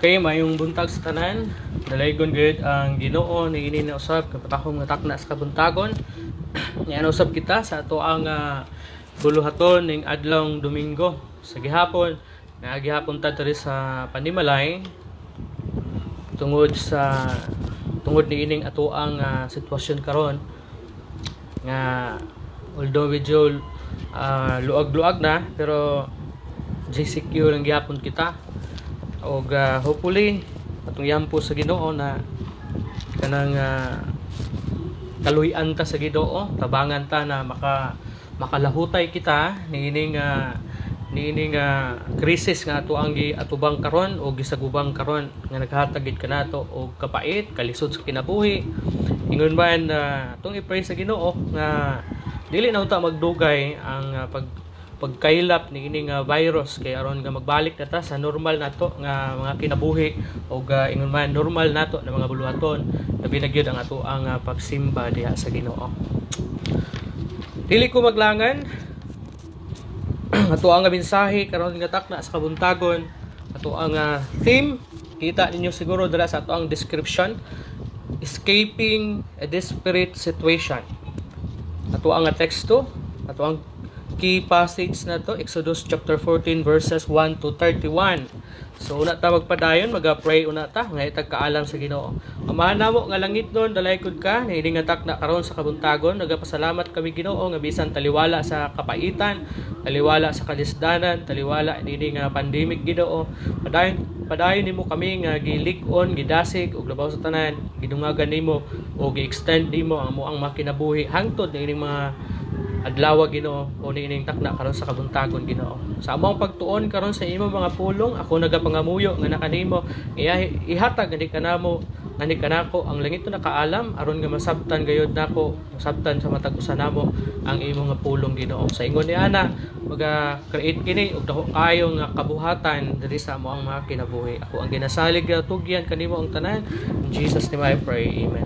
Okay, mayong buntag sa tanan. Dalaygon gayud ang Ginoo niini na usab kapatahom nga takna sa kabuntagon. Niana usab kita sa ato ang buluhaton ning adlawng Domingo. Sa gihapon, naagihapon ta diri sa panimalay tungod niining ato ang sitwasyon karon nga although medyo luag-luag na, pero GCQ lang gihapon kita og hopefully atong yampo sa Ginoo na kanang kaluy-an ta sa Ginoo, tabangan ta na makalahutay kita niining krisis nga ato ang giatubang karon o gisagubang karon nga naghatag gid kanato og kapait, kalisod sa kinabuhi. Ingon man, atong i-pray sa Ginoo nga dili na unta magdugay ang pagkaylap niining virus kay aron nga magbalik na ta sa normal nato nga mga kinabuhi og ingon man normal nato na mga buluhaton, labi na gyud ang ato ang pagsimba diha sa Ginoo. Dili ko maglangan. Ato ang mensahe karon nga takna sa kabuntagon, ato ang theme, kita ninyo siguro dira sa ato ang description, "Escaping a Desperate Situation." Ato ang teksto, ato ang key passage na to, Exodus chapter 14 verses 1 to 31. So una ta magpadayon, maga-pray una ta nga itag kaalam sa Ginoo. Amahan namo nga langitnon, dalaygon ka niini nga takna karon sa kabuntagon. Nagapasalamat kami, Ginoo, nga bisan taliwala sa kapaitan, taliwala sa kalisdanan, taliwala niini nga pandemic, Ginoo, padayon padayon nimo kami nga gilig-on, gidasig ug labaw sa tanan gidungagan nimo o gi-extend nimo ang amoang makinabuhi hangtod niining mga adlaw, Ginoo, o niining takna karon sa kabuntagon, Ginoo. Sa among pagtuon karon sa imong mga pulong, ako nagapangamuyo nga nakanimo ihatag nga kanamo nga ni kanako ang langit na kaalam aron nga masabtan gayud nako, masabtan sa matag usa namo ang imong nga pulong, Ginoo. Sa ingon ni ana, maga create kini og dako kaayo nga kabuhatan diri sa among mga kinabuhi. Ako ang ginasalig nga tugyan kanimo ang tanan. In Jesus' name I pray. Amen.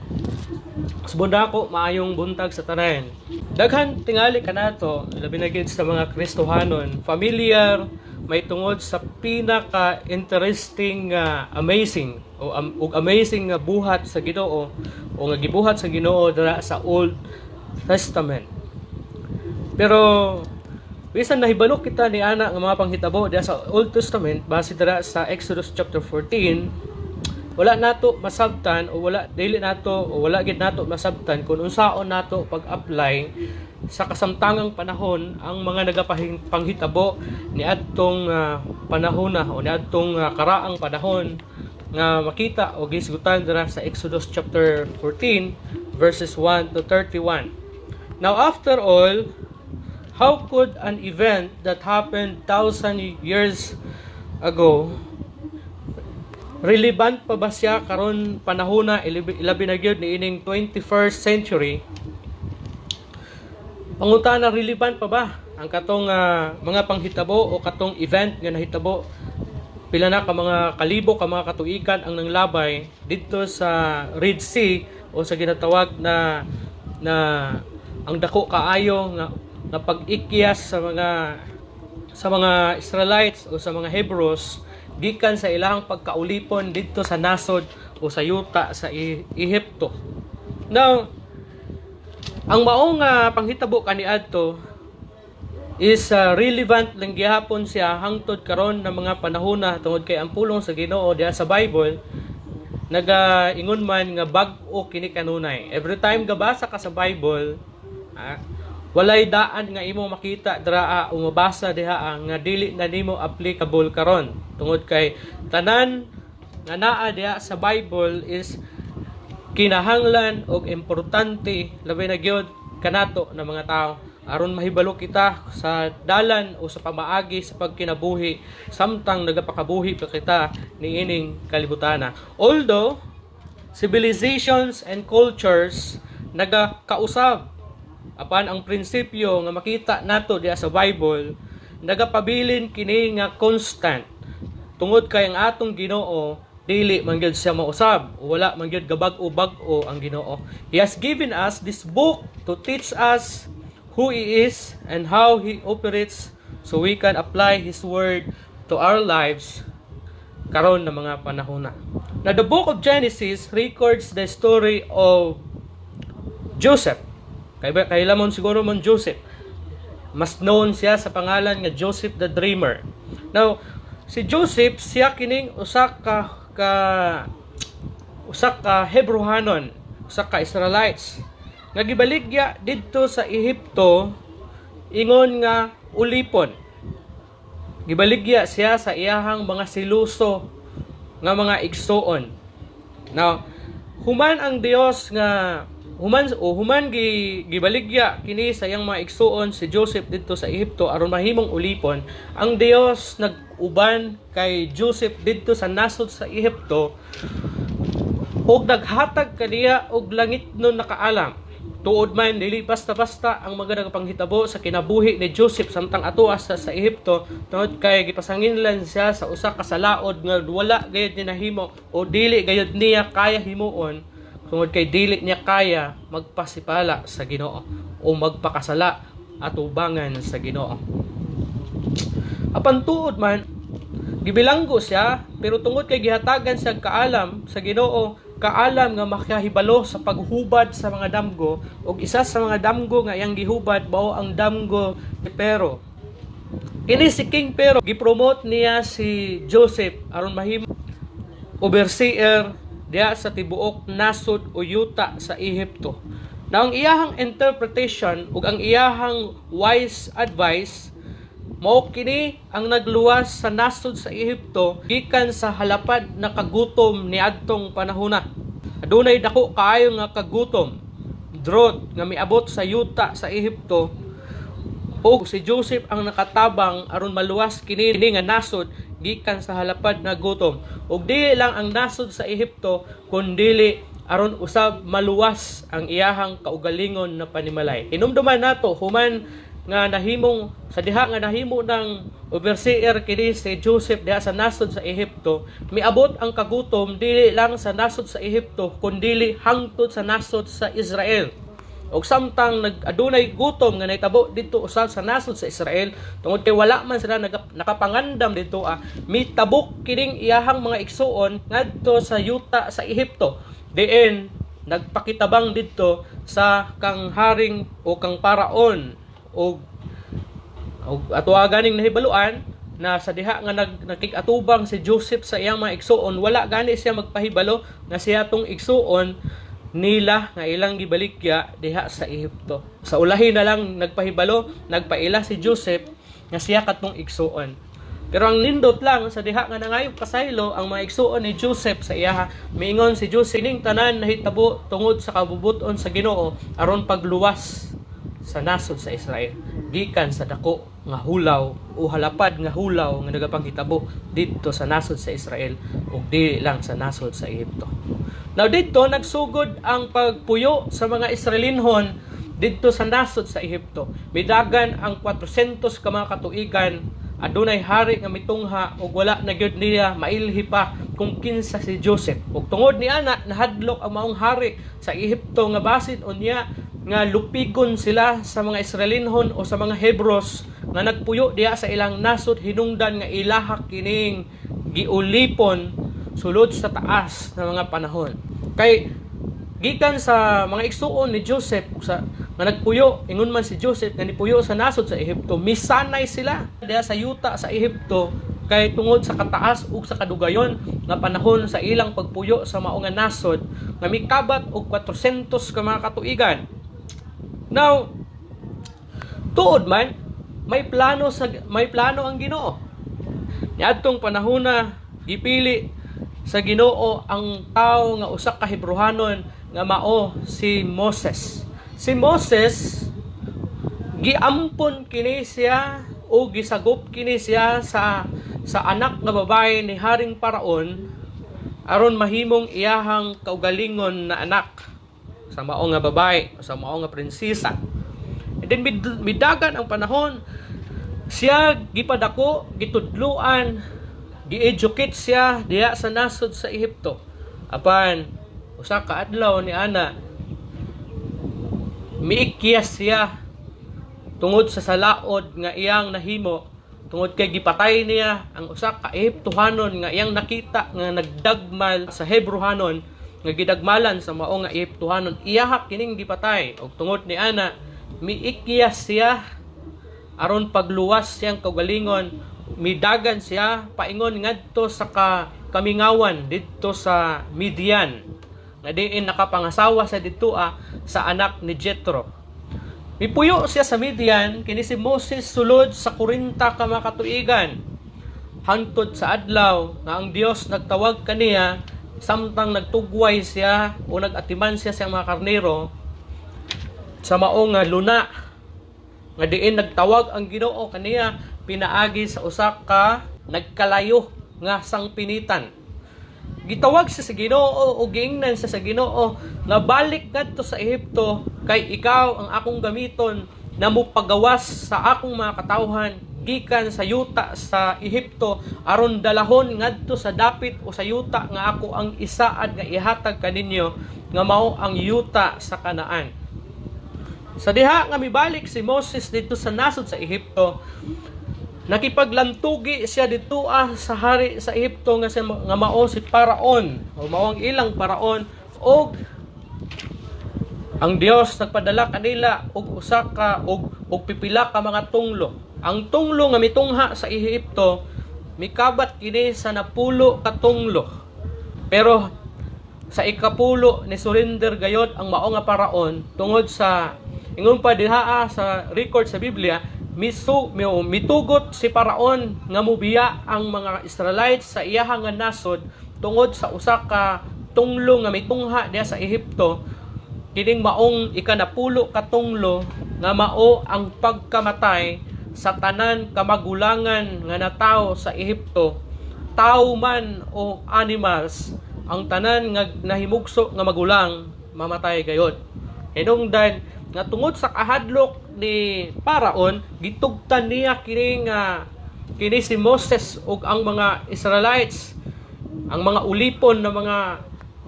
Subong ako, maayong buntag sa tanan. Daghan tingali kanato, labi na gid sa mga Kristohanon, familiar may tungod sa pinaka interesting nga amazing o ug amazing nga buhat sa Ginoo o nga gibuhat sa Ginoo dira sa Old Testament. Pero bisan nahibalo kita ni ana nga mga panghitabo diha sa Old Testament base dira sa Exodus chapter 14, wala nato masabtan o wala dili nato o wala gid nato masabtan kung unsaon nato pag-apply sa kasamtangang panahon ang mga nagapanghitabo niadtong panahon na o niadtong karaang panahon nga makita o gisgutan dira sa Exodus chapter 14 verses 1 to 31. Now, after all, how could an event that happened 1,000 years ago, relevant pa ba siya karon panahon na, ilabi na gyud niining 21st century? Pangutana, relevant pa ba ang katong mga panghitabo o katong event nga nahitabo pila na ka mga kalibo ka mga katuigan ang nanglabay didto sa Red Sea o sa ginatawag na na ang dako kaayo nga nga pag-ikyas sa mga Israelites o sa mga Hebrews gikan sa ilang pagkaulipon didto sa nasod o sa yuta sa Ehipto? Now, ang maong panghitabo kaniadto is relevant lang gihapon siya hangtod karon ng mga panahon na tungod kay ang pulong sa Ginoo diha sa Bible nagaingon man nga bag-o kini kanunay. Every time gabasa ka sa Bible, walay daan nga imo makita dira o mabasa diha nga dili na nimo applicable karon tungod kay tanan nga naa diha sa Bible is kinahanglan og importante, labi na gyud kanato na mga tao aron mahibalo kita sa dalan o sa pamaagi sa pagkinabuhi samtang nagapakabuhi pa kita niining kalibutana. Although civilizations and cultures nagakausab, apan ang prinsipyo nga makita nato diha sa Bible nagapabilin kini nga constant tungod kay ang atong Ginoo dili man gyud siya mausab, wala man gyud gabag-o-bag-o ang Ginoo. He has given us this book to teach us who He is and how He operates so we can apply His word to our lives. Karon na mga panahon na. Now, the Book of Genesis records the story of Joseph. Kay kailamon siguro mon Joseph. Mas known siya sa pangalan nga Joseph the Dreamer. Now, si Joseph, siya kining usa ka Hebrehanon, usa ka Israelites nga gibaligya didto sa Ehipto ingon nga ulipon. Gibaligya siya sa iyahang mga siluso nga mga igsuon. Now, human ang Dios nga human o human gibaligya kini sa iyang mga igsuon si Joseph didto sa Ehipto aron mahimong ulipon, ang Dios nag-uban kay Joseph didto sa nasod sa Ehipto ug naghatag kaniya og langitnon na kaalam. Tuod man, dili basta-basta ang mga nagapanghitabo sa kinabuhi ni Joseph samtang ato sa Ehipto, tungod kay gipasanginlan siya sa usa ka salaod nga wala gayud ni nahimo o dili gayud niya kaya himuon, tungod kay dili niya kaya magpasipala sa Ginoo o magpakasala atubangan sa Ginoo. Apan tuod man, gibilanggo siya, pero tungod kay gihatagan siya kaalam sa Ginoo, kaalam nga makahibalo sa paghubad sa mga damgo, ug isa sa mga damgo nga iyang gihubad mao ang damgo ni Pero. Kini si King Pero, gipromote niya si Joseph aron mahimo overseer diha sa tibuok nasod o yuta sa Ehipto. Na ang iyahang interpretation ug ang iyahang wise advice mao kini ang nagluwas sa nasod sa Ehipto gikan sa halapad na kagutom niadtong panahona. Adunay dako kaayo nga kagutom, drought nga miabot sa yuta sa Ehipto, ug si Joseph ang nakatabang aron maluwas kini nga nasod gikan sa halapad na gutom. Ug dili lang ang nasod sa Ehipto, kundili aron usab maluwas ang iyahang kaugalingon na panimalay. Hinumduman nato, human nga nahimong sa diha nga nahimo ng overseer kini si Joseph diha sa nasod sa Ehipto, miabot ang kagutom dili lang sa nasod sa Ehipto kundili hangtod sa nasod sa Israel. Og samtang nag adunay gutom nga nahitabo didto usab sa nasod sa Israel, tungod kay wala man sila nakapangandam didto, mitabok kining iyahang mga igsuon ngadto sa yuta sa Ehipto, diin nagpakitabang didto sa kang haring o kang paraon. Og ato ganing nahibaluan na sa diha nga nakig-atubang si Joseph sa iyang mga igsuon, wala gani siya magpahibalo nga siya tong igsuon nila nga ilang gibalikya diha sa Ehipto. Sa ulahi na lang nagpahibalo, nagpaila si Joseph nga siya katong igsuon. Pero ang nindot lang, sa diha nga nangayog pasaylo ang mga igsuon ni Joseph sa iyaha, miingon si Joseph, "Ning tanan nahitabo tungod sa kabubuton sa Ginoo aron pagluwas sa nasod sa Israel gikan sa dako nga hulaw o halapad nga hulaw nga nagapanghitabo didto sa nasod sa Israel ug dili lang sa nasod sa Ehipto." Now, didto nagsugod ang pagpuyo sa mga Israelinhon didto sa nasod sa Ehipto. Midagan ang 400 ka mga katuigan, adunay hari nga mitungha ug wala na gyud niya mailhi pa kung kinsa si Joseph. Ug tungod ni ana, nahadlok ang maong hari sa Ehipto nga basin unya nga lupigon sila sa mga Israelinhon o sa mga Hebros nga nagpuyo diha sa ilang nasod, hinungdan nga ilaha kining giulipon sulod sa taas ng mga panahon. Kay gikan sa mga igsuon ni Joseph sa nga nagpuyo, ingon man si Joseph nga nipuyo sa nasod sa Ehipto, misanay sila diha sa yuta sa Ehipto kay tungod sa kataas ug sa kadugayon nga panahon sa ilang pagpuyo sa mao nga nasod nga mikabat og 400 ka mga katuigan. Now, tuod man, may plano ang Ginoo. Niadtong panahona, gipili sa Ginoo ang tao nga usa ka Hebrehanon nga mao si Moses. Si Moses, giampon kini siya o gisagop kini siya sa anak nga babae ni Haring Paraon aron mahimong iyahang kaugalingon na anak sa mao nga babae o sa mao nga prinsesa. And then midagan ang panahon, siya gipadako, gitudluan, gi-educate siya diha sa nasod sa Ehipto. Apan usa ka adlaw ni ana, miikyas siya tungod sa salaod nga iyang nahimo. Tungod kay gipatay niya ang usa ka Ehiptohanon nga iyang nakita nga nagdagmal sa Hebrohanon, nga gidagmalan sa mao nga Ehiptohanon, iyaha kining gipatay. Og tungod ni ana, miikyas siya aron pagluwas siyang kaugalingon. Midagan siya paingon ngadto sa kamingawan didto sa Midian, nga diin nakapangasawa sa didtoa sa anak ni Jethro. Mipuyo siya sa Midian kini si Moses sulod sa 40 ka mga katuigan, hangtod sa adlaw nga ang Dios nagtawag kaniya samtang nagtugway siya o nagatiman siya sa mga karnero sa mao nga luna, nga diin nagtawag ang Ginoo kaniya pinaagi sa usa ka nagkalayo nga sangpinitan. Gitawag siya sa Ginoo o giingnan siya sa Ginoo nga balik ngadto sa Ehipto kay ikaw ang akong gamiton na mopagawas sa akong mga katawhan gikan sa yuta sa Ehipto aron dalahon ngadto sa dapit o sa yuta nga ako ang isaad nga ihatag kaninyo, nga mao ang yuta sa Kanaan. Sa diha nga mibalik si Moses didto sa nasod sa Ehipto, nakipaglantugi siya didto sa hari sa Ehipto nga mao si Paraon o mao ang ilang paraon, og ang Dios nagpadala kanila og usa ka og pipila ka mga tunglo. Ang tunglo nga mitungha sa Ehipto mikabat kini sa 10 ka tunglo. Pero sa 10 ni surrender gayod ang mao nga paraon tungod sa ingon pa diha sa record sa Biblia, mitugot si Paraon nga mubiya ang mga Israelites sa iyaha nga nasod tungod sa usa ka tunglo nga mitungha diha sa Ehipto, kining maong 10 ka tunglo nga mao ang pagkamatay sa tanan kamagulangan nga natawo sa Ehipto, tawo man o animals, ang tanan nga nahimugso nga magulang mamatay gayod. Hinungdan nga tungod sa kahadlok ni Paraon, gitugtan niya kini nga kini si Moses ug ang mga Israelites, ang mga ulipon na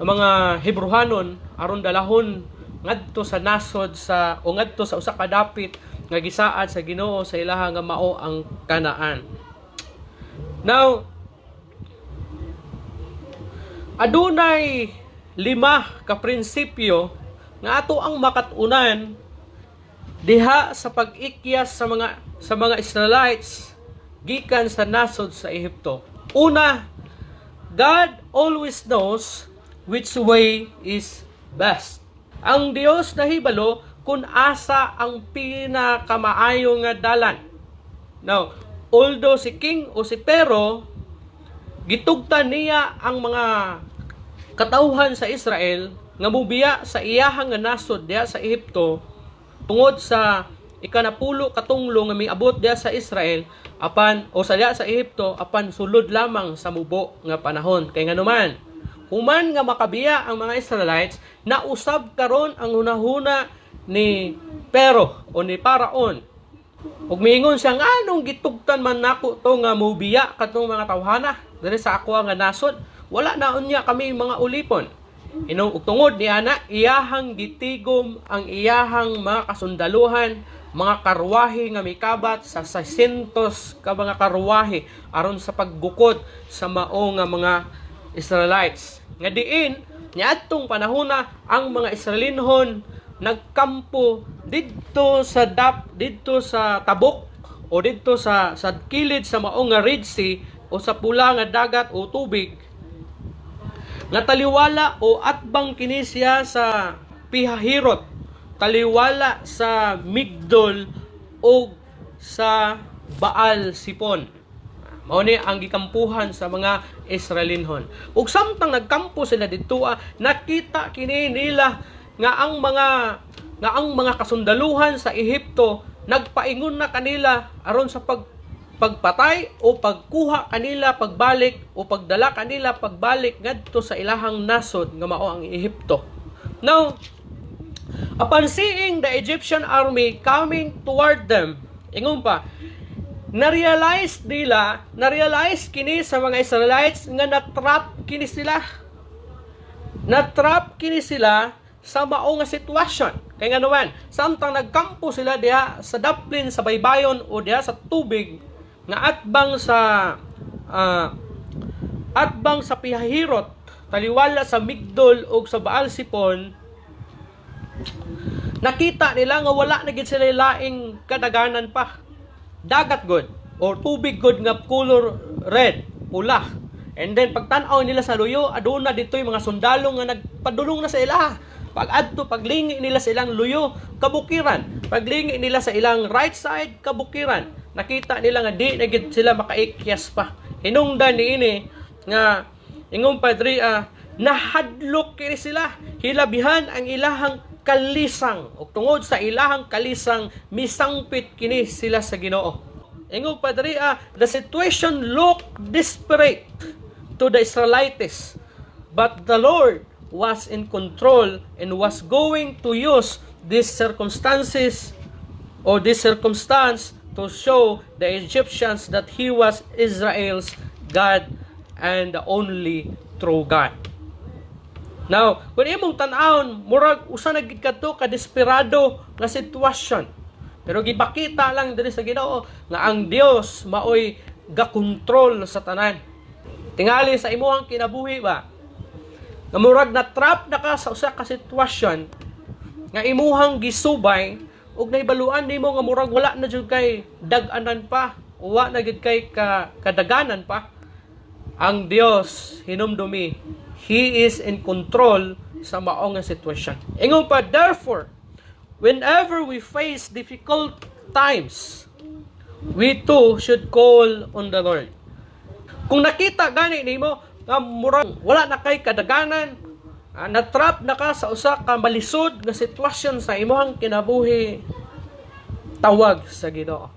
mga Hebrohanon, aron dalahon ngadto sa nasod sa o ngadto sa usa ka dapit nga gisaad sa Ginoo sa ilaha nga mao ang Kanaan. Now, adunay lima ka prinsipyo nga ato ang makat-unan diha sa pag-ikyas sa mga Israelites gikan sa nasod sa Ehipto. Una, God always knows which way is best. Ang Dios nahibalo kung asa ang pinakamaayo nga dalan. Now, although si King o si Pero gitugtan niya ang mga katawhan sa Israel nga mubiya sa iyahang nga nasod diha sa Ehipto tungod sa 10 katunglo nga miabot diha sa Israel apan o sa diha sa Ehipto, apan sulod lamang sa mubo nga panahon. Kay nganuman, human nga makabiya ang mga Israelites, nausab karon ang hunahuna ni Pero o ni Paraon ug miingon siya, "Nganong gitugtan man nako to nga mubiya kadtong mga tawhana diri sa ako nga nasod? Wala na unya kami mga ulipon." Ino ug tungod ni ana, iyahang gitigom ang iyahang mga kasundaluhan, mga karwahe nga mikabat sa 600 ka mga karwahe aron sa paggukod sa mao nga mga Israelites. Nga diin niadtong panahona ang mga Israelinhon nagkampo didto sa tabok o didto sa kilid sa mao nga Red Sea o sa Pula nga Dagat o tubig, nga taliwala o atbang kini siya sa Pihahirot, taliwala sa Migdol o sa Baal Sipon. Mao ni ang gikampuhan sa mga Israelinhon. Ug samtang nagkampo sila didto, nakita kini nila nga ang mga kasundaluhan sa Ehipto nagpaingon na kanila aron sa pagpatay o pagkuha kanila pagbalik o pagdala kanila pagbalik ngadto sa ilahang nasod nga mao ang Ehipto. Now, upon seeing the Egyptian army coming toward them, ingon pa, na-realize nila, na-realize kini sa mga Israelites nga na-trap kini sila. Na-trap kini sila sa mao nga sitwasyon. Kay nga naman, samtang nagkampo sila diha sa daplin sa baybayon o diha sa tubig, Nga atbang sa Pihahirot, taliwala sa Migdol ug sa Baal Zephon, nakita nila nga wala na gid sila laing kadaganan pa. Dagat gud or tubig gud nga color red, pula. And then pagtan-aw nila sa luyo, aduna dito'y mga sundalo nga nagpadulong na sa ila. Pag adto, paglingi nila sa ilang luyo, kabukiran. Paglingi nila sa ilang right side, kabukiran. Nakita nila nga di na gid sila makaikyas pa. Hinungdan niini nga ingon pa diri, nahadlok kini sila, hilabihan ang ilahang kalisang, ug tungod sa ilahang kalisang misangpit kini sila sa Ginoo. Ingon pa diri, the situation looked desperate to the Israelites, but the Lord was in control and was going to use these circumstances or this circumstance to show the Egyptians that He was Israel's God and the only true God. Now, kung imong tan-awon, murag usa na gid kadto ka desperado nga sitwasyon. Pero gipakita lang diri sa Ginoo nga ang Dios maoy gakontrol sa tanan. Tingali sa imuhang kinabuhi ba, nga murag na trap na ka sa usa ka sitwasyon nga imuhang gisubay ug nahibaluan nimo nga murag wala na jud kay dag-anan pa, wa na gid kay ka kadaganan pa. Ang Dios, hinumdumi, He is in control sa mao nga sitwasyon. Ingon pa, therefore, whenever we face difficult times, we too should call on the Lord. Kung nakita gani nimo nga murag wala na kay kadaganan, na-trap na ka sa usa ka malisod nga sitwasyon sa imong kinabuhi, tawag sa Ginoo.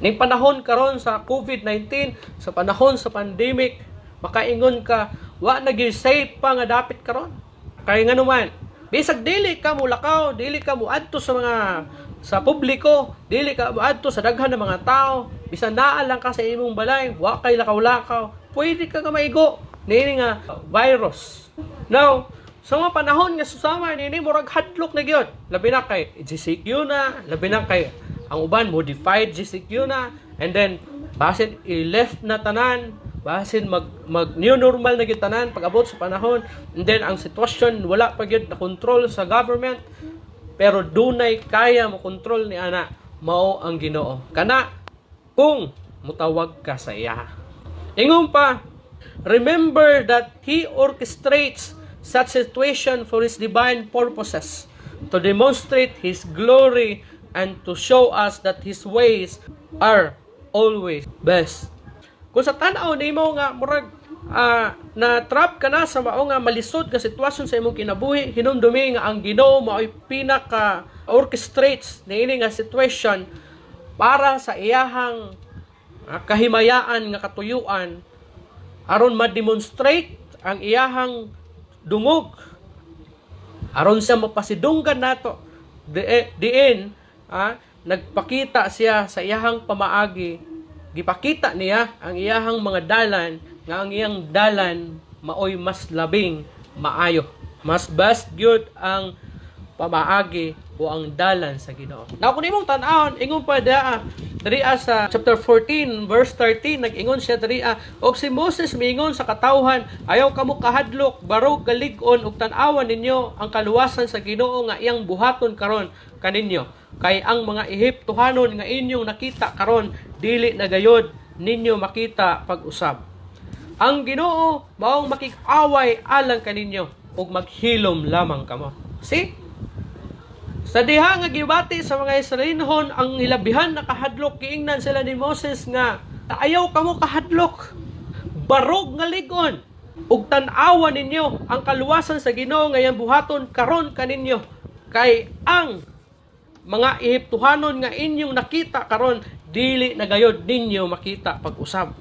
Ning panahon karon sa COVID-19, sa panahon sa pandemic, makaingon ka, wa na gyud safe pa nga dapit karon. Kay nganuman, bisag dili ka mulakaw, dili ka muadto sa mga sa publiko, dili ka muadto sa daghan ng mga tao, bisan naa lang ka sa imong balay, wa kay lakaw-lakaw, pwede ka nga maigo niini nga virus. Now, sa mga panahon nga susama niini, murag hadlok na gyud. Labi na kay GCQ na, labi na kay ang uban modified GCQ na, and then basin i-left na tanan, basin mag mag new normal na gyud tanan pag abot sa panahon, and then ang sitwasyon wala pa gyud na control sa government, pero dunay kaya mo kontrol ni ana, mao ang Ginoo. Kana kung mutawag ka sa iya. Ingon pa, remember that He orchestrates such situation for His divine purposes, to demonstrate His glory and to show us that His ways are always best. Kung sa tan-aw nimo nga murag na trap ka na sa mao nga malisod nga sitwasyon sa imong kinabuhi, hinumdumi nga ang Ginoo mao'y pinaka orchestrates niini nga situation para sa iyahang kahimayaan nga katuyuan, aron ma-demonstrate ang iyahang dungog, aron siya mapasidunggan nato, diin nagpakita siya sa iyahang pamaagi, gipakita niya ang iyahang mga dalan, nga ang iyang dalan maoy mas labing maayo, mas best gyud ang pamaagi o ang dalan sa Ginoo. Now, kung imong tan-awon, ingon pa diha, diri sa chapter 14 verse 13, nag-ingon siya diri, "Og si Moses miingon sa katawhan, 'Ayaw kamo kahadlok, barog kalig-on ug tan-awan ninyo ang kaluwasan sa Ginoo nga iyang buhaton karon kaninyo. Kay ang mga Ehiptohanon nga inyong nakita karon, dili na gayod ninyo makita pag-usab. Ang Ginoo maong makig-away alang kaninyo ug maghilom lamang kamo.'" See? Sa diha nga gibati sa mga Israelinhon ang hilabihan nakahadlok, giingnan sila ni Moses nga ayaw kamo kahadlok. Barog nga lig-on ug tan-awa ninyo ang kaluwasan sa Ginoo nga iyang buhaton karon kaninyo. Kay ang mga Ehiptohanon nga inyong nakita karon, dili na gayod ninyo makita pag-usab.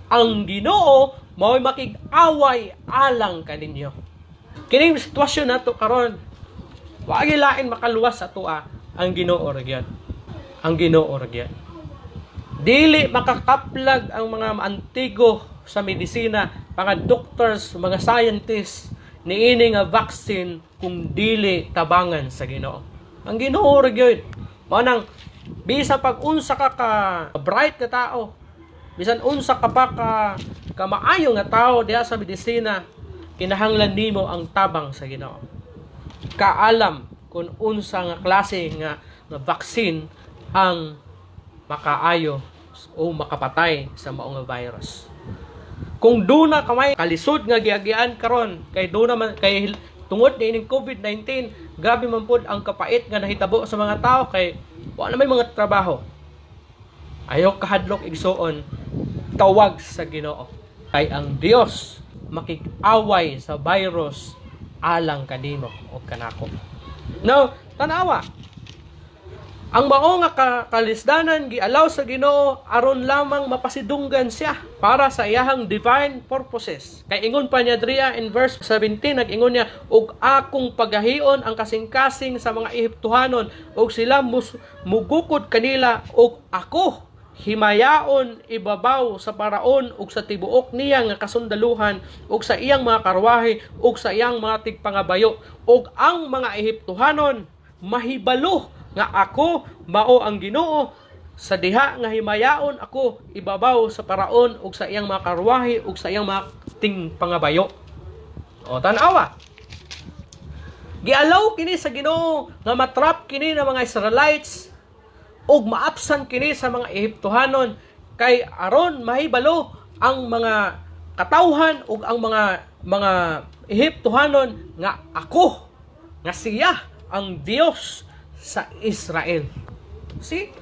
Ang Ginoo mao'y makig-away alang kaninyo." Kining sitwasyon nato karon, wa lain makaluwas sa atoa, ang Ginoo ra gyud. Ang Ginoo ra gyud. Dili makakaplag ang mga antigo sa medisina, mga doctors, mga scientists niini nga vaccine kung dili tabangan sa Ginoo. Ang Ginoo ra gyud. Mao nang bisa pag unsa ka ka bright nga tao, Bisan unsa ka pa ka kamaayo nga tao diha sa medisina, kinahanglan nimo ang tabang sa Ginoo. Kaalam kung unsa nga klase nga vaccine ang makaayo o makapatay sa mao nga virus. Kung duna ka may kalisod nga giagian karon, kay duna man kay tungod niining COVID-19, grabe man pod ang kapait nga nahitabo sa mga tao kay wa na may mga trabaho. Ayaw kahadlok, igsuon, tawag sa Ginoo. Kay ang Dios makig-away sa virus alang kanimo o kanako. Now, tanawa. Ang mao nga kalisdanan gialaw sa Ginoo aron lamang mapasidunggan siya para sa iyahang divine purposes. Kay ingon pa niya diriya in verse 17, nag-ingon niya, "Ug akong pagahion ang kasing-kasing sa mga Ehiptohanon ug sila mugukod kanila, ug ako himayaon ibabaw sa Paraon ug sa tibuok niya nga kasundaluhan ug sa iyang mga karwahe ug sa iyang mga tigpangabayo, ug ang mga Ehiptohanon mahibalo nga ako mao ang Ginoo sa diha nga himayaon ako ibabaw sa Paraon ug sa iyang mga karwahe ug sa iyang mga tingpangabayo." O, tan-awa. Gialaw kini sa Ginoo nga matrap kini ng mga Israelites ug maapsan kini sa mga Ehiptohanon kay aron mahibalo ang mga katawhan ug ang mga Ehiptohanon nga ako, nga siya ang Dios sa Israel. See?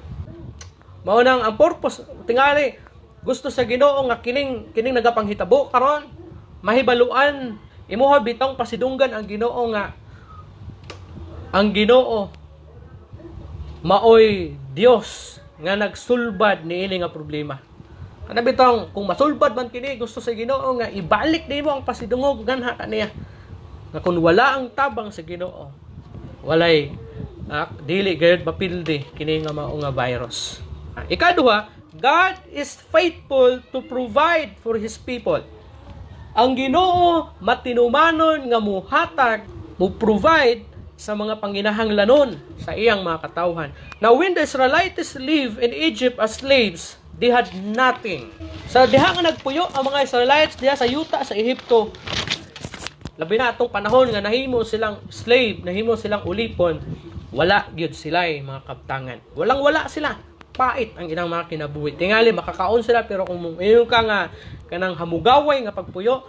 Mao nang ang purpose, tingali gusto sa Ginoo nga kining nagapanghitabo karon mahibaluan, imuha bitong pasidunggan ang Ginoo nga ang Ginoo maoy Dios nga nagsulbad niini nga problema. Kana bitong kung masulbad man kini, gusto sa Ginoo nga ibalik nimo ang pasidungog ganha kaniya. Nga kung wala ang tabang sa Ginoo, walay dili gayud mapildi kini nga mao nga virus. Ikaduha, God is faithful to provide for His people. Ang Ginoo matinumanon nga muhatag, mo provide sa mga panginahanglanon sa iyang mga katawhan. Now, when the Israelites live in Egypt as slaves, they had nothing. Sa diha nga nagpuyo ang mga Israelites diha sa yuta sa Ehipto, labi na atong panahon nga nahimo silang slave, nahimo silang ulipon, wala gyud sila mga kabtangan. Walang wala sila. Pait ang ilang mga kinabuhi. Tingali makakaon sila, pero kung ingon ka nga kanang hamugaway nga pagpuyo,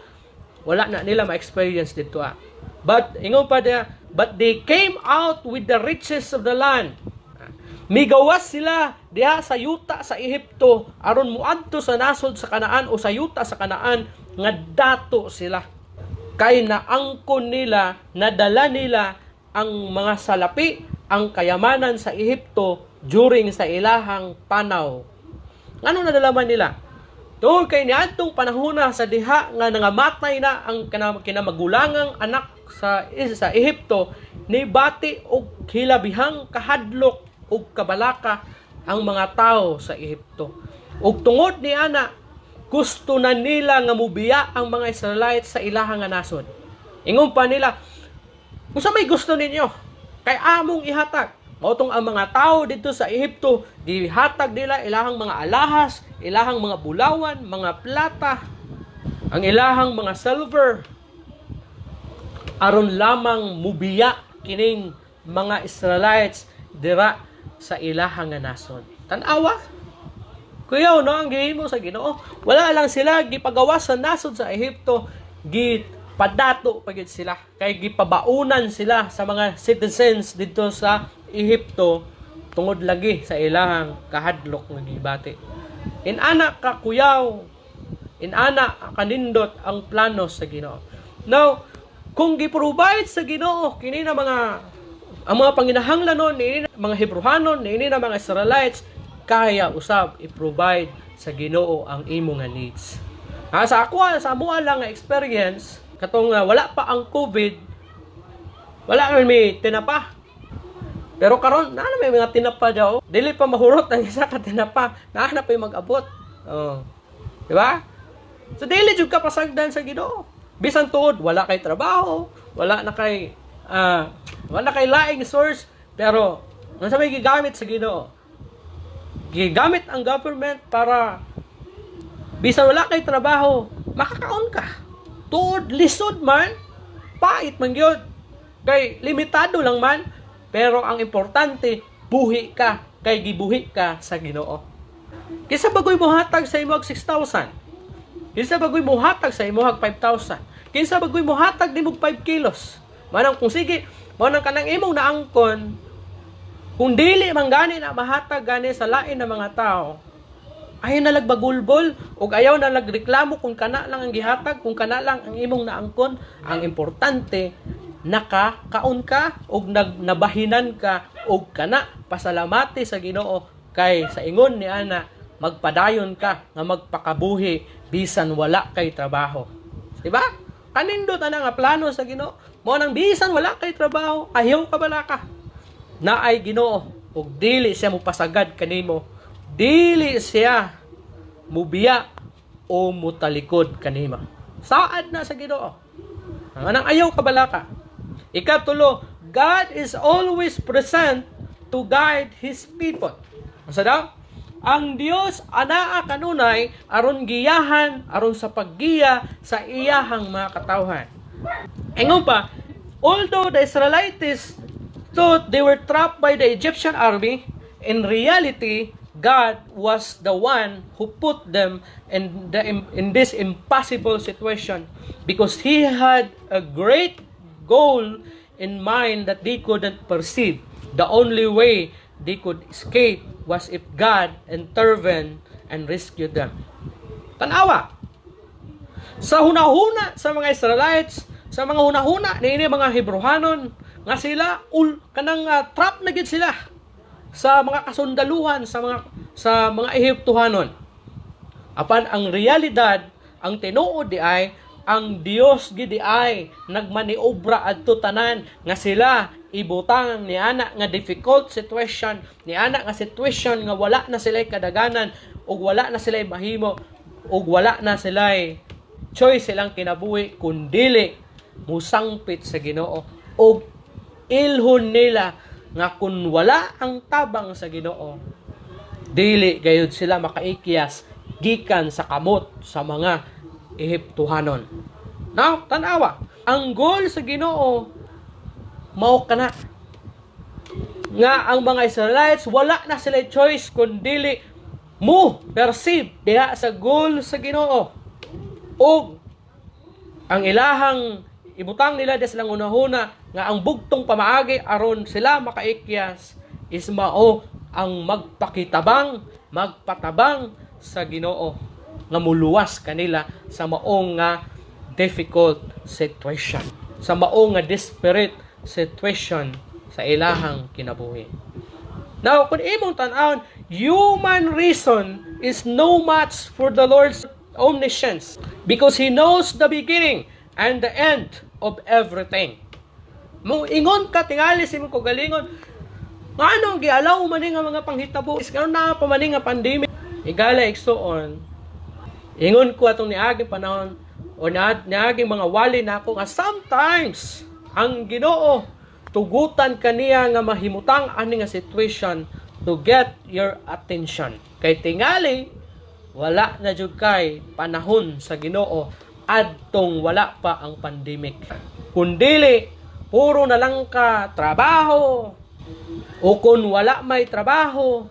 wala na nila ma-experience dito ah. But ingon pa diya, but they came out with the riches of the land. Migawas sila diha sa yuta sa Ehipto aron muadto sa nasod sa Kanaan o sa yuta sa Kanaan nga dato sila. Kay naangkon nila, nadala nila ang mga salapi, ang kayamanan sa Ehipto during sa ilahang panaw. Ngano nadala man nila? Tungod kay niadtong panahona sa diha nga nangamatay na ang kinamagulangang anak sa Ehipto, nibati og hilabihang kahadlok ug kabalaka ang mga tao sa Ehipto. Ug tungod ni ana, gusto na nila nga mubiya ang mga Israelites sa ilahang nga nasod. Ingon pa nila, "Unsa may gusto ninyo? Kay among ihatag." Mao tong ang mga tao dito sa Ehipto, gihatag nila ilahang mga alahas, ilahang mga bulawan, mga plata, ang ilahang mga silver, aron lamang mubiya kining mga Israelites dira sa ilahang nga nasod. Tan-awa. Kuyaw no ang gihimo sa Ginoo. Wala lang sila gipagawas sa nasod sa Ehipto, gipadato pa gyud sila kay gipabaunan sila sa mga citizens didto sa Ehipto tungod lagi sa ilahang kahadlok nga gibati. Inana ka kuyaw, inana kanindot ang plano sa Ginoo. Now, kung gi-provide sa Ginoo kini na mga ang mga panginahanglanon niini na mga Hebrehanon, niini na mga Israelites, kaya usab i-provide sa Ginoo ang imo nga needs. Ha, sa ako, sa amo lang nga experience, katong wala pa ang COVID, wala man may tinapa. Pero karon naa na may mga tinapa daw. Dili pa mahurot ang isa ka tinapa, naa na pa'y mag-abot. Oh. Di ba? So dili jud ka pasagdan sa Ginoo. Bisan tuod wala kay trabaho, wala kay laing source, pero unsa may gigamit sa Ginoo? Gigamit ang government para Bisan wala kay trabaho, makakaon ka. Tuod lisod man, pait man gyud. Kay limitado lang man, pero ang importante, buhi ka kay gibuhi ka sa Ginoo. Kinsa bagoy mohatag sa imong 6,000? Kinsa bagoy mohatag sa imong 5,000? Kinsa bagoy mohatag nimo 5 kilos? Manang kung sige, manang kanang imong naangkon, kung dili man gani na mahatag gani sa lain na mga tao, ayaw na lagbagulbol ug ayaw na lagreklamo kung kana lang ang gihatag, kung kana lang ang imong naangkon. Ang importante, nakakaon ka ug nabahinan ka ug kana pasalamati sa Ginoo kay sa ingon ni ana magpadayon ka nga magpakabuhi bisan wala kay trabaho. Di ba? Kanindot ana nga plano sa Ginoo. Mao nang bisan wala kay trabaho, ayaw ka bala ka. Naay Ginoo ug dili siya mopasagad kanimo. Dili siya mubiya o mutalikod kanimo. Saad na sa Ginoo. Ang anang ayaw ka balaka. Ikatulo, God is always present to guide His people. Asa daw? Ang Dios anaa kanunay aron giyahan, aron sa paggiya sa iyahang mga katawhan. Ingon pa, although the Israelites thought they were trapped by the Egyptian army, in reality, God was the one who put them in this impossible situation because He had a great goal in mind that they couldn't perceive. The only way they could escape was if God intervened and rescued them. Tanawa. Sa hunahuna sa mga Israelites, sa mga hunahuna niini mga Hebrehanon, nga sila ul kanang trap na gid sila sa mga kasundaluhan sa mga Ehiptohanon. Apan ang realidad, ang tinuod di ay ang Dios gid di ay nagmaniobra adto tanan nga sila ibutang ni ana nga difficult situation, ni ana nga situation nga wala na sila kadaganan ug wala na sila mahimo ug wala na sila choice silang kinabuhi kundili musangpit sa Ginoo ug ilhon nila nga kun wala ang tabang sa Ginoo, dili gayud sila makaikyas gikan sa kamot sa mga Ehiptohanon. Now, tanawa, ang goal sa Ginoo mao kana nga ang mga Israelites wala na sila choice kun dili mo perceive diha sa goal sa Ginoo ug ang ilahang ibutang nila diha silang hunahuna nga ang bugtong pamaagi aron sila makaikyas is mao ang magpakitabang, magpatabang sa Ginoo nga muluwas kanila sa maong nga difficult situation, sa maong nga desperate situation sa ilahang kinabuhi. Now, kung imong tan-awon, human reason is no match for the Lord's omniscience because He knows the beginning and the end of everything. Mo ingon ka tingali sa imong kaugalingon, ngano gialaw man ni nga mga panghitabo? Ngano naa pa man ni nga pandemic? Igala igsuon, ingon ko atong niaging panahon o niaging mga wali nako nga sometimes ang Ginoo tugutan kaniya nga mahimutang ani nga situation to get your attention. Kay tingali wala na jud kay panahon sa Ginoo adtong wala pa ang pandemic. Kung dili, puro na lang ka trabaho o kung wala may trabaho,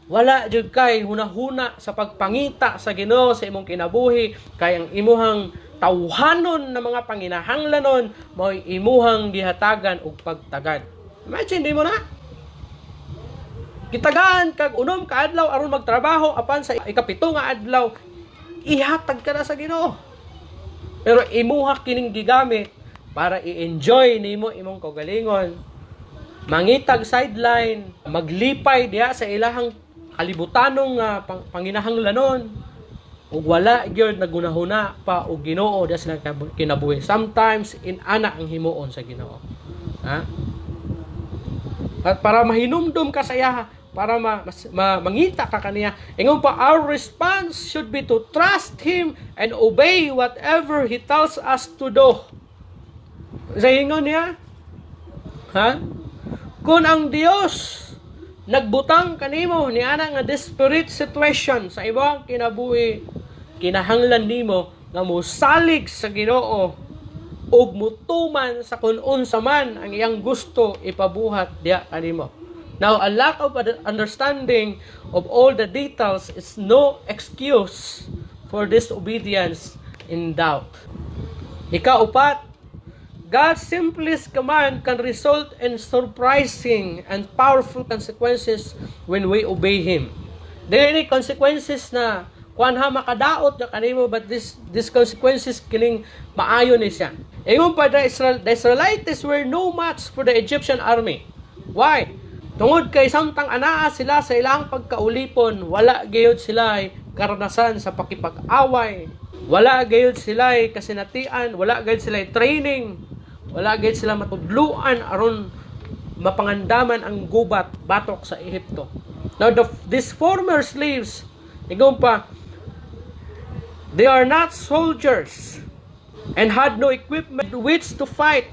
wala jud kay hunahuna sa pagpangita sa Ginoo sa imong kinabuhi kay ang imuhang tawhanon na mga panginahanglanon mao'y imuhang gihatagan og pagtagad. Imagine di mo na. Gitagaan kag 6 ka adlaw aron magtrabaho, apan sa 7 nga adlaw ihatag ka na sa Ginoo. Pero imuha kining gigamit para i-enjoy nimo imong kaugalingon. Mangitag sideline, maglipay diha sa ilahang kalibutanong panginahanglanon ug wala gyud nagunahuna pa og Ginoo diha sa kinabuhi. Sometimes inana ang himuon sa Ginoo. Ha? At para mahinumdum ka sa iya, para mangita ka kaniya. Ingon pa, our response should be to trust Him and obey whatever He tells us to do. Sa ingon niya, ha? Kung ang Dios nagbutang kanimo ni ana nga desperate situation sa imong kinabuhi, Kinahanglan nimo nga mosalig sa Ginoo ug mutuman sa kung unsa man ang iyang gusto ipabuhat diha kanimo. Now, a lack of understanding of all the details is no excuse for disobedience in doubt. Ikaupat, God's simplest command can result in surprising and powerful consequences when we obey Him. Dili ni consequences na kuan ha, makadaot na kanimo, but this consequences kining maayo ni siya. Ingon pa, the Israelites were no match for the Egyptian army. Why? Tungod kay samtang anaa sila sa ilang pagkaulipon, wala gayud sila ay karanasan sa pakipag-away. Wala gayud sila ay kasinatian, wala gayud sila ay training, wala gayud sila matudluan aron mapangandaman ang gubat batok sa Ehipto. Now, these former slaves, ingon pa, they are not soldiers and had no equipment with which to fight.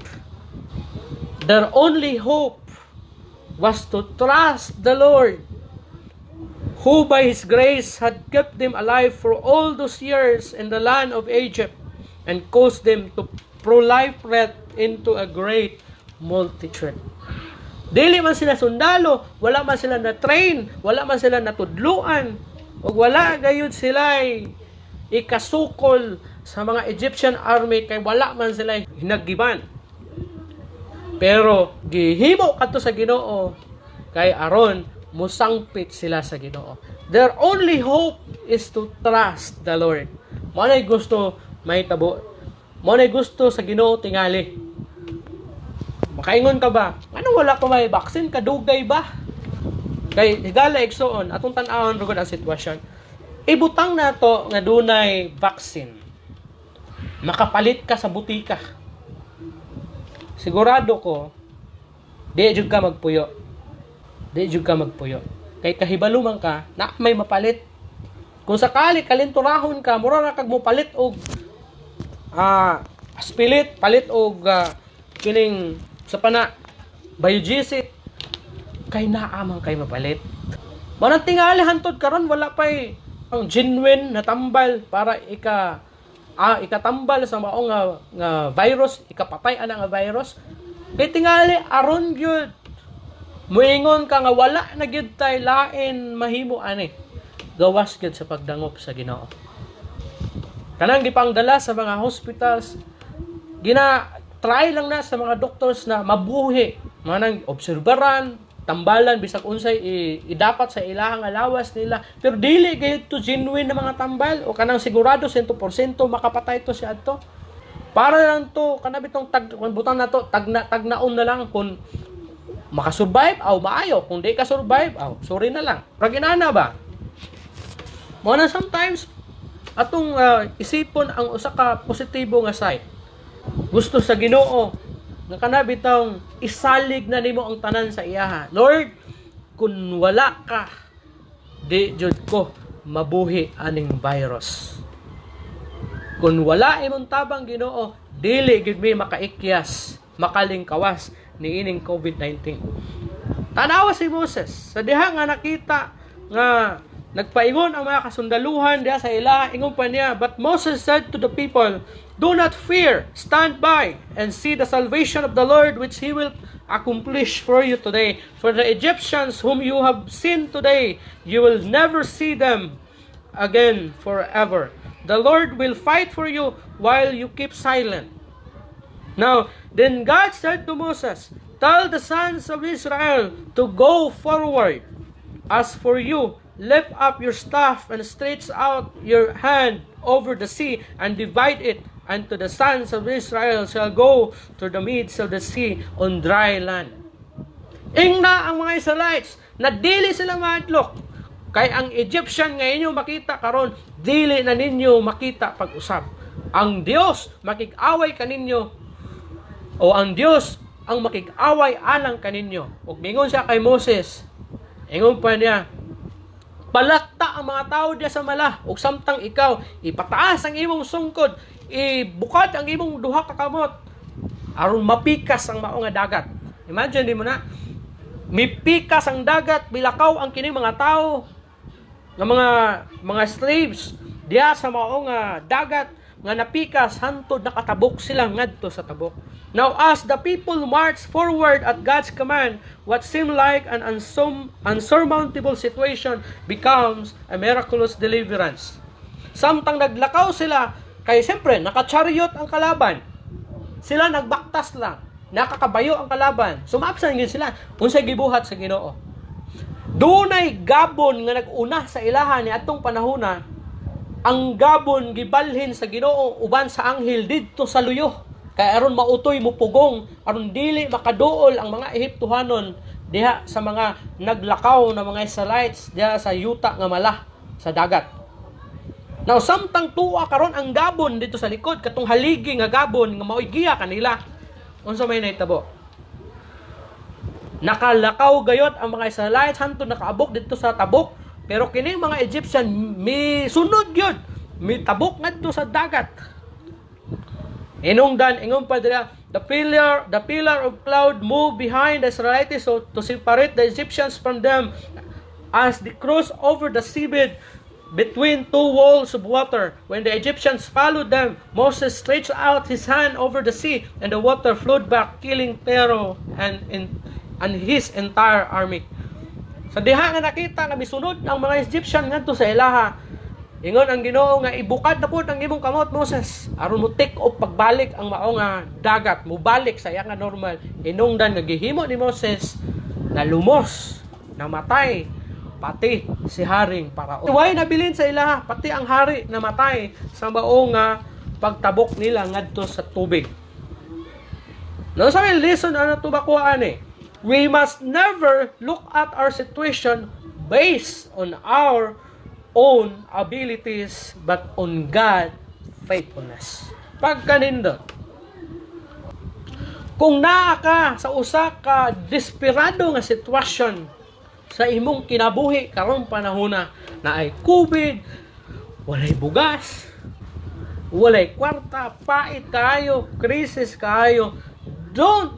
Their only hope was to trust the Lord, who by His grace had kept them alive for all those years in the land of Egypt and caused them to proliferate into a great multitude. Dili man sila sundalo, wala man sila na train, wala man sila natudluan, ug wala gayud sila ikasukol sa mga Egyptian army kay wala man sila hinagiban. Pero gihimo kadto sa Ginoo kay aron musangpit sila sa Ginoo. Their only hope is to trust the Lord. Mao nay gusto mahitabo. Mao nay gusto sa Ginoo tingali. Makaingon ka ba? Ano, wala ko may vaccine, kadugay ba? Kay higala, igsuon, atong tan-awon rugod ang sitwasyon. Ibutang nato nga dunay vaccine. Makapalit ka sa butika. Sigurado ko di jud ka magpuyo. Di jud ka magpuyo. Kay kahibalo man ka na may mapalit. Kung sakali kalinturahon ka, mura ra kag mopalit og aspilit, palit og kining sa pana Biogesic kay naa man kay mapalit. Manang tingali hantod karon wala pay ang genuine na tambal para ikatambal sa mao nga virus, ikapatay ana nga virus. Kay tingali aron gyud muingon ka nga wala na gyud tay lain mahimo ani gawas gyud sa pagdangop sa Ginoo. Kanang gipangdala sa mga hospitals, gina try lang na sa mga doctors na mabuhi, manang obserbaran, tambalan bisag unsay idapat sa ilahang lawas nila, pero dili gayud to genuine na mga tambal o kanang sigurado 100% makapatay to siya adto. Para lang to kana bitong tag kung butang na to tagna tagnaon na lang, kung makasurvive aw maayo, kung di ka survive aw sorry na lang. Rag inana ba. Mo na sometimes atong isipon ang usa ka positibo nga side. Gusto sa Ginoo nga kana bitawng isalig na nimo ang tanan sa iyaha. Lord, kung wala ka, di jud ko mabuhi aning virus. Kung wala imong tabang, Ginoo, dili gid mi makaikyas, makalingkawas niining COVID-19. Tanawa si Moses sa diha nga nakita nga nagpaingon ang mga kasundaluhan diha sa ila, ingon pa niya, "But Moses said to the people, 'Do not fear, stand by and see the salvation of the Lord, which he will accomplish for you today. For the Egyptians whom you have seen today, you will never see them again forever. The Lord will fight for you while you keep silent.'" Now, then God said to Moses, "Tell the sons of Israel to go forward. As for you, lift up your staff and stretch out your hand over the sea and divide it, and to the sons of Israel shall go to the midst of the sea on dry land." Ingna ang mga Israelites na dili sila mahadlok. Kay ang Egyptian nga inyo makita karon, dili na ninyo makita pag-usab. Ang Dios makig-away kaninyo o ang Dios ang makig-away alang kaninyo. Ug mingon siya kay Moses. Ingon pa niya, "Palakta ang mga tao diya sa mala ug samtang ikaw ipataas ang imong sungkod, ibukad ang imong duha ka kamot aron mapikas ang mao nga dagat." Imagine mo na mipikas ang dagat, bilakaw ang kining mga tao nga mga slaves. diha sa mao nga dagat nga napikas hantod nakatabok sila ngadto sa tabok. Now, as the people marched forward at God's command, what seemed like an unsurmountable situation becomes a miraculous deliverance. Samtang naglakaw sila, kay siyempre, naka-chariot ang kalaban. Sila nagbaktas lang. Nakakabayo ang kalaban. Sumabsan gyud sila. Unsay gibuhat sa Ginoo? Dunay gabon nga nag-una sa ilaha ni atong panahona. Ang gabon gibalhin sa Ginoo uban sa anghel didto sa luyo. Kay aron mautoy, mupugong, aron dili makaduol ang mga Ehiptohanon diha sa mga naglakaw na mga Israelites diha sa yuta nga mala sa dagat. Now, samtang tuwa karon ang gabon dito sa likod, katong haligi nga gabon nga maoy giya kanila. Unsa may nahitabo? Nakalakaw gayot ang mga Israelites hantod nakaabok dito sa tabok, pero kini mga Egyptian mi sunod gyud, mi tabok ngadto sa dagat. Inungdan, ingon pa dira, the pillar of cloud moved behind the Israelites so to separate the Egyptians from them as they crossed over the seabed between two walls of water. When the Egyptians followed them, Moses stretched out his hand over the sea, and the water flowed back, killing Pharaoh and his entire army. Sa diha nga nakita nga misunod ang mga Egyptian ngadto sa ilaha, ingon ang Ginoo nga ibukad na pud ang imong kamot, Moses, aron mo take off pagbalik ang mao nga dagat, mubalik sa iya nga normal. Inungdan nga gihimo ni Moses, nalumos, namatay pati si Haring Parao. Way nabilin sa ilaha, pati ang hari namatay sa mao nga pagtabok nila ngadto sa tubig. No, sa may lesson ano to makuhaan eh. We must never look at our situation based on our own abilities but on God faithfulness. Pagkanindot, kung naa ka sa usa ka desperado nga sitwasyon sa imong kinabuhi karong panahona na ay COVID, walay bugas, walay kwarta, pait kayo, krisis kayo, don't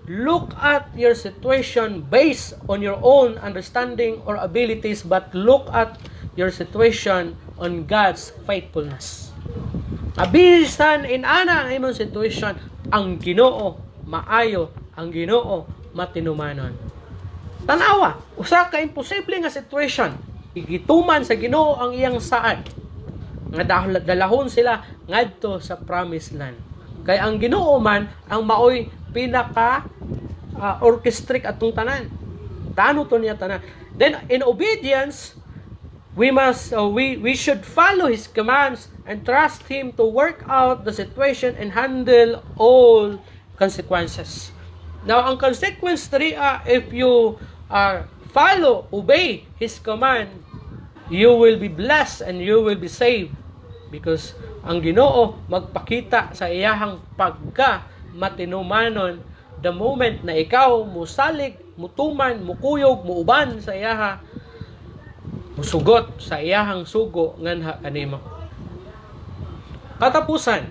look at your situation based on your own understanding or abilities, but look at your situation on God's faithfulness. Abisan inana ang imong situation, ang Ginoo maayo, ang Ginoo matinumanon. Tanawa, usa ka imposible nga situation. Gituman sa Ginoo ang iyang saad nga dalahon sila ngadto sa promised land. Kay ang Ginoo man ang maoy pinaka orchestrate atong tanan. Tano to niya tanan. Then in obedience, we should follow His commands and trust Him to work out the situation and handle all consequences. Now, ang consequence 3, if you follow, obey His command, you will be blessed and you will be saved because ang Ginoo magpakita sa iyahang pagka matinumanon the moment na ikaw musalig, mutuman, mukuyog, muuban sa iyaha, musugot sa iyahang sugo nganha kanimo. Katapusan,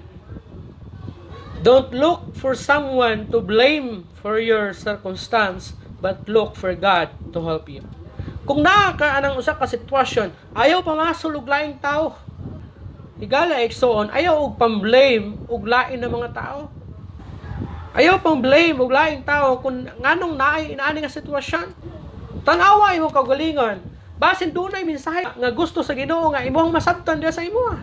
don't look for someone to blame for your circumstance, but look for God to help you. Kung naa ka anang usa ka sitwasyon, ayaw pamasol og laing tao. Higala, igsoon, ayaw og pamblame og lain ng mga tao. Ayaw pang blame og laing tao kung nganong naay inaani nga sitwasyon. Tan-awa imong kaugalingon. Basin dunay mensahe nga gusto sa Ginoo nga imong masabtan diha sa imoha.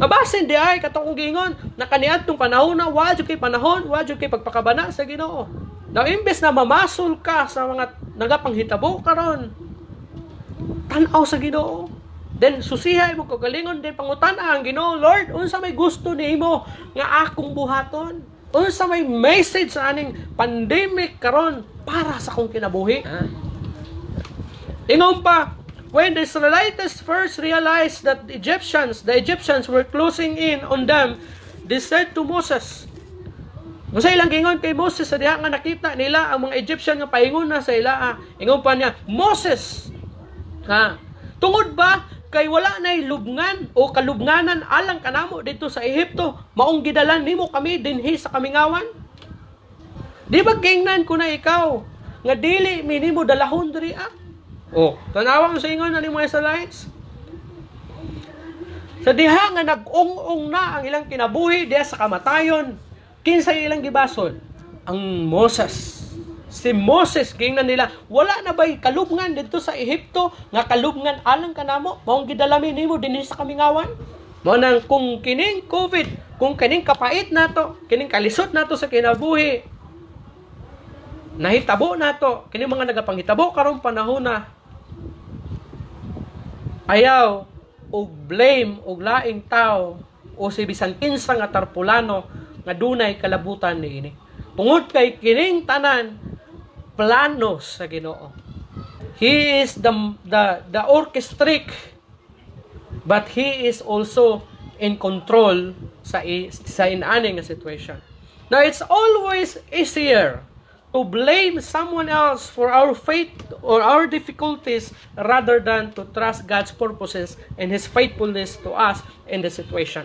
Nga basin di ay katong kong giingon na kaniadtong panahon na wa jud kay panahon, wa jud kay pagpakabana sa Ginoo. Now, imbes na mamasol ka sa mga nagapanghitabo karon, tan-aw sa Ginoo. Then susiha imong kaugalingon, then pangutan ang Ginoo, "Lord, unsa may gusto nimo nga akong buhaton? Unsa may message sa aning pandemic karon para sa akong kinabuhi?" Ingon pa, when the Israelites first realized that the Egyptians were closing in on them, they said to Moses, Unsa ilang giingon kay Moses sa diha nga nakita nila ang mga Egyptian nga paingon na sa ila? Ingon pa niya, "Moses, ha, tungod ba kay wala nay lubngan o kalubnganan alang kanamo dito sa Ehipto, maong gidalan nimo kami dinhi sa kamingawan? Di ba gingnan ko na ikaw nga dili mi nimo dalahon diri ah?" Oh, tanawa mo sa ingon ani mga Israelites. Sa diha nga nag-ung-ong na ang ilang kinabuhi diha sa kamatayon, kinsa ilang gibasol? Ang Moses. Si Moses, giingnan nila, "Wala na ba'y kalubngan didto sa Ehipto nga kalubngan alang kanamo? Maong gidala mi nimo dinhi sa kamingawan?" Mao nang kung kining COVID, kung kining kapait nato, kining kalisod nato sa kinabuhi, nahitabo nato, kining mga nagapanghitabo karong panahon na, ayaw og blame og laing tao o si bisan kinsa nga tarpulano nga dunay kalabutan niini. Tungod kay kining tanan plano sa Ginoo. He is the orchestric, but he is also in control sa inani nga situation. Now, it's always easier to blame someone else for our fate or our difficulties rather than to trust God's purposes and His faithfulness to us in the situation.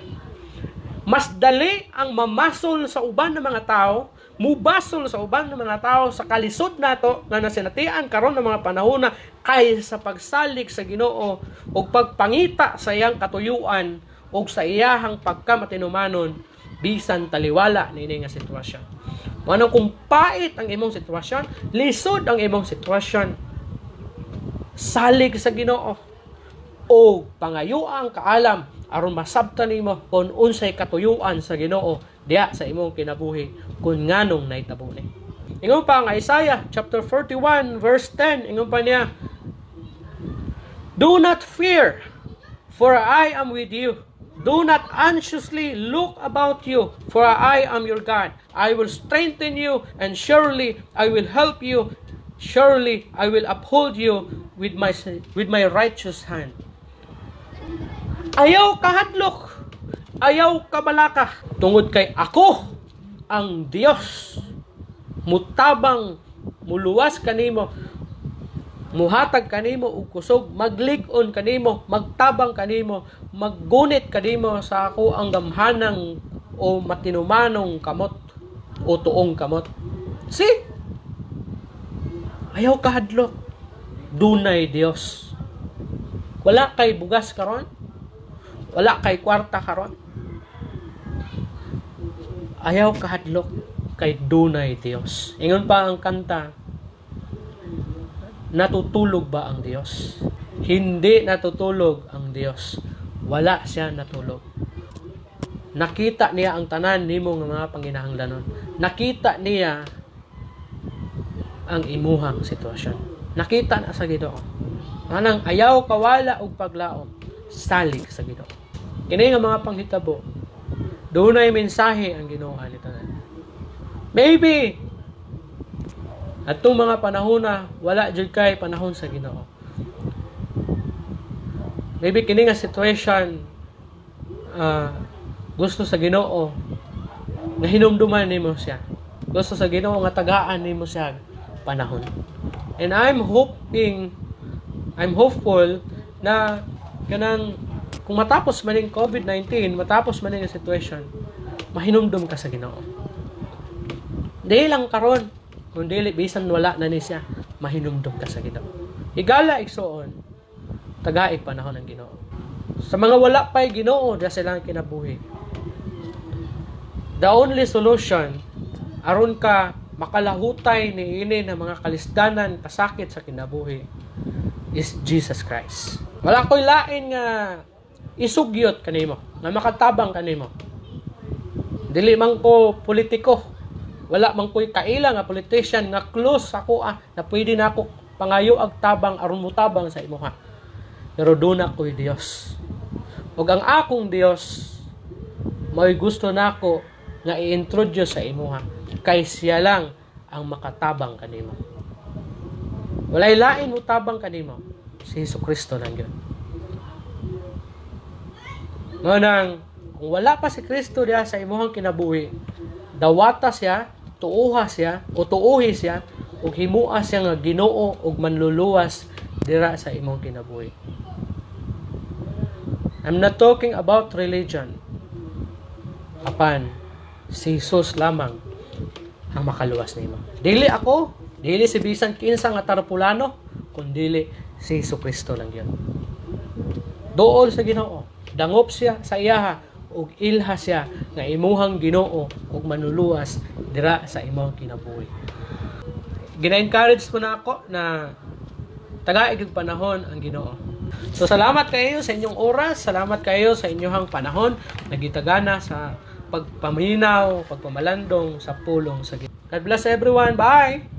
Mas dali ang mamasol sa uban ng mga tao, mubasol sa uban ng mga tao sa kalisod nato nga nasinatian karon ng mga panahon na kaysa pagsalig sa Ginoo ug pagpangita sa iyang katuyuan ug sa iyahang pagkamatinumanon bisan taliwala niini nga sitwasyon. Mao kung pait ang imong sitwasyon, lisod ang imong sitwasyon, salig sa Ginoo o pangayo ang kaalam aron masabtan nimo kung unsay katuyuan sa Ginoo diha sa imong kinabuhi kung nganong nahitabo ni. Ingon pa ang Isaiah chapter 41 verse 10, ingon pa niya, "Do not fear, for I am with you. Do not anxiously look about you, for I am your God. I will strengthen you, and surely I will help you. Surely I will uphold you with my righteous hand." Ayaw kahadlok, ayaw kabalaka, tungod kay ako ang Dios. Mutabang, muluwas kanimo, muhatag kanimo og kusog, maglig-on kanimo, magtabang kanimo, maggunit kanimo sa ako ang gamhanang o matinumanong kamot o tuong kamot. See? Ayaw kahadlok. Dunay Dios. Wala kay bugas karon? Wala kay kwarta karon? Ayaw kahadlok kay dunay Dios. Ingon pa ang kanta, "Natutulog ba ang Dios?" Hindi natutulog ang Dios. Wala siya natulog. Nakita niya ang tanan nimo nga mga panginahanglanon. Nakita niya ang imuhang sitwasyon. Nakita na sa Ginoo. Anang ayaw kawala og paglaom, salig sa Ginoo. Kini nga mga panghitabo, dunay mensahe ang Ginoo ani tanan. Maybe atong mga panahon na wala jud kay panahon sa Ginoo. Maybe kini nga situation, gusto sa Ginoo nga hinumduman nimo siya. Gusto sa Ginoo nga tagaan nimo siya panahon. And I'm hopeful na kanang kung matapos man yung COVID-19, matapos man yung situation, mahinumdum ka sa Ginoo. Di lang karon, kung dili bisan wala na ni siya, mahinumdum ka sa Ginoo. Higala, igsuon, tagaig panahon ng Ginoo. Sa mga wala pa'y Ginoo diya silang kinabuhi, the only solution aron ka makalahutay ni ini na mga kalisdanan, kasakit sa kinabuhi is Jesus Christ. Wala ko'y lain nga isugyot kanimo, nga makatabang kanimo. Dili man ko politiko. Wala man ko'y kaila nga politician nga close ako na pwede na ako pangayo ag tabang aron motabang sa imuha. Pero duna ko'y Dios. Ug ang akong Dios mao'y gusto nako nga i-introduce sa imuha kay siya lang ang makatabang kanimo. Walay lain mo tabang kanimo, si Hesus Kristo lang yun. Mao nang kung wala pa si Kristo diha sa imuhang kinabuhi, dawata siya, tuuha siya, o tuuhi siya, ug himua siya nga Ginoo ug manluluwas dira sa imong kinabuhi. I'm not talking about religion. Apan, si Jesus lamang ang makaluwas nimo. Dili ako, dili si bisan kinsa nga tarpulano, kun dili si Hesus Kristo lang yun. Duol sa Ginoo, dangop siya sa iyaha ug ilha siya nga imuhang Ginoo ug manuluwas dira sa imong kinabuhi. Gina-encourage mo na ako na tagaig og panahon ang Ginoo. So salamat kayo sa inyong oras, salamat kayo sa inyong panahon nagitagana sa pagpaminaw, pagpamalandong sa pulong sa Ginoo. God bless everyone. Bye.